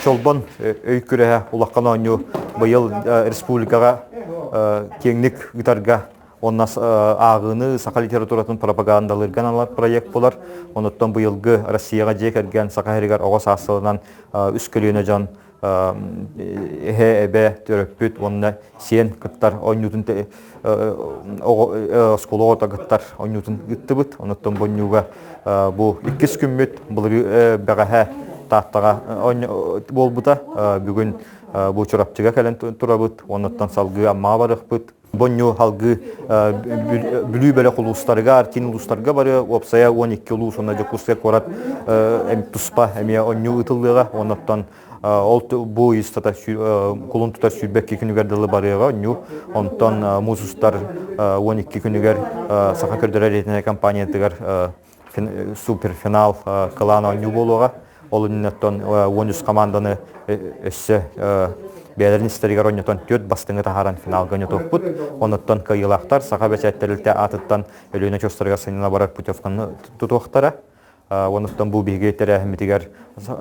Чолбон өй күрэһэ улахан оонньуу быйыл республикаҕа киэҥник ыытарга уонна ааҕыыны саха литературатын пропагандалыырга аналар проект буолар. Онуттан быйылгы Россияҕа дьиэ кэргэн Саха сиригэр оҕо саас сылынан үс көлүөнэ дьон эһэ, эбэ, төрөппүт уонна сиэн кыттар оонньуутун оскуола оҕото кыттар оонньуутун ыыттыбыт. Онуттан бу оонньууга бу иккис күммүт былырыы бэҕэһээ Тааттаҕа буолбута. Бүгүн бу Чурапчыга кэлэн турабыт. Онуттан салгыы Аммаҕа барыахпыт. Бонньу салгыы Бүлүү бөлөх улуустарыгар, киин улуустарга бары уопсайа 12 улуус уонна Дьокуускай куорат туспа эмиэ онньуу ыытыллыаҕа. Оннуттан ол бу ыстата кулун тутар 22 күнүгэр дылы барыаҕа онньуу. Онтон муус устар 12 күнүгэр Саха көрдөрөр рейтинг компаниятыгар суперфинал кылаан оонньуу буолуоҕа. Ол инниттэн 13 команданы өссө бэйэлэрин истэригэр оонньотон түөрт бастыҥы таһааран финалга оонньотуохпут. Онуттан кыайыылаахтар Саха бэчээт тэрилтэ аатыттан Өлүөнэ очуостарыгар сынньана барар путевканы тутуохтара. Онуттан бу биһиги тэрээһиммитигэр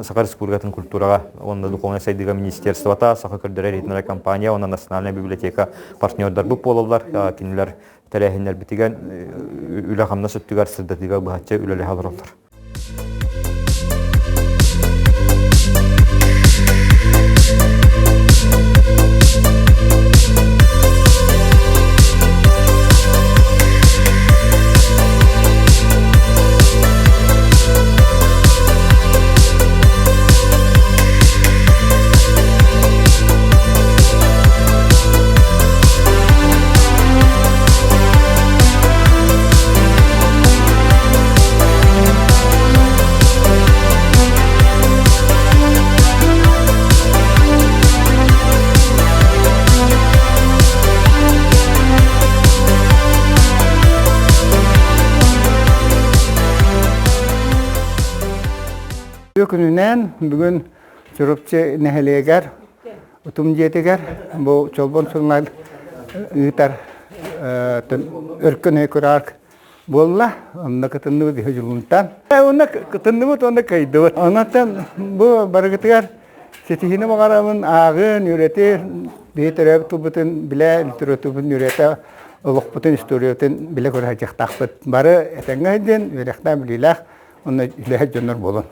Саха Республикатын культураҕа уонна духовнай сайдыыга министерствота, Саха көрдөрөр иһитиннэрэр компания уонна Национальная библиотека партнердарбыт буолаллар. Кинилэр тэрээһиннэрбитигэр үлэ-хамнас өттүгэр сырдатыыга быһаччы үлэлэһэ олороллор. Күнүнэн бүгүн Чурапчы нэһилиэгэр Утум дьиэтигэр бу Чолбон сурунаал ыытар өркөн өй буолла. Онно кытынныбыт иһи дьулунтан. Онно кытынныбыт уонна кыайдыбыт. Онон бу барыгытыгар ситиһиини баҕарабын, ааҕын, үөрэтин, биһи төрөөбүт тылбытын билэ, литературабытын үөрэтэ, олохпутун, историябытын билэ көрө сылдьыахтаахпыт. Бары этэҥҥэ сылдьын, үөрэхтээх, билиилээх, онно үлэһит дьоннор буолун.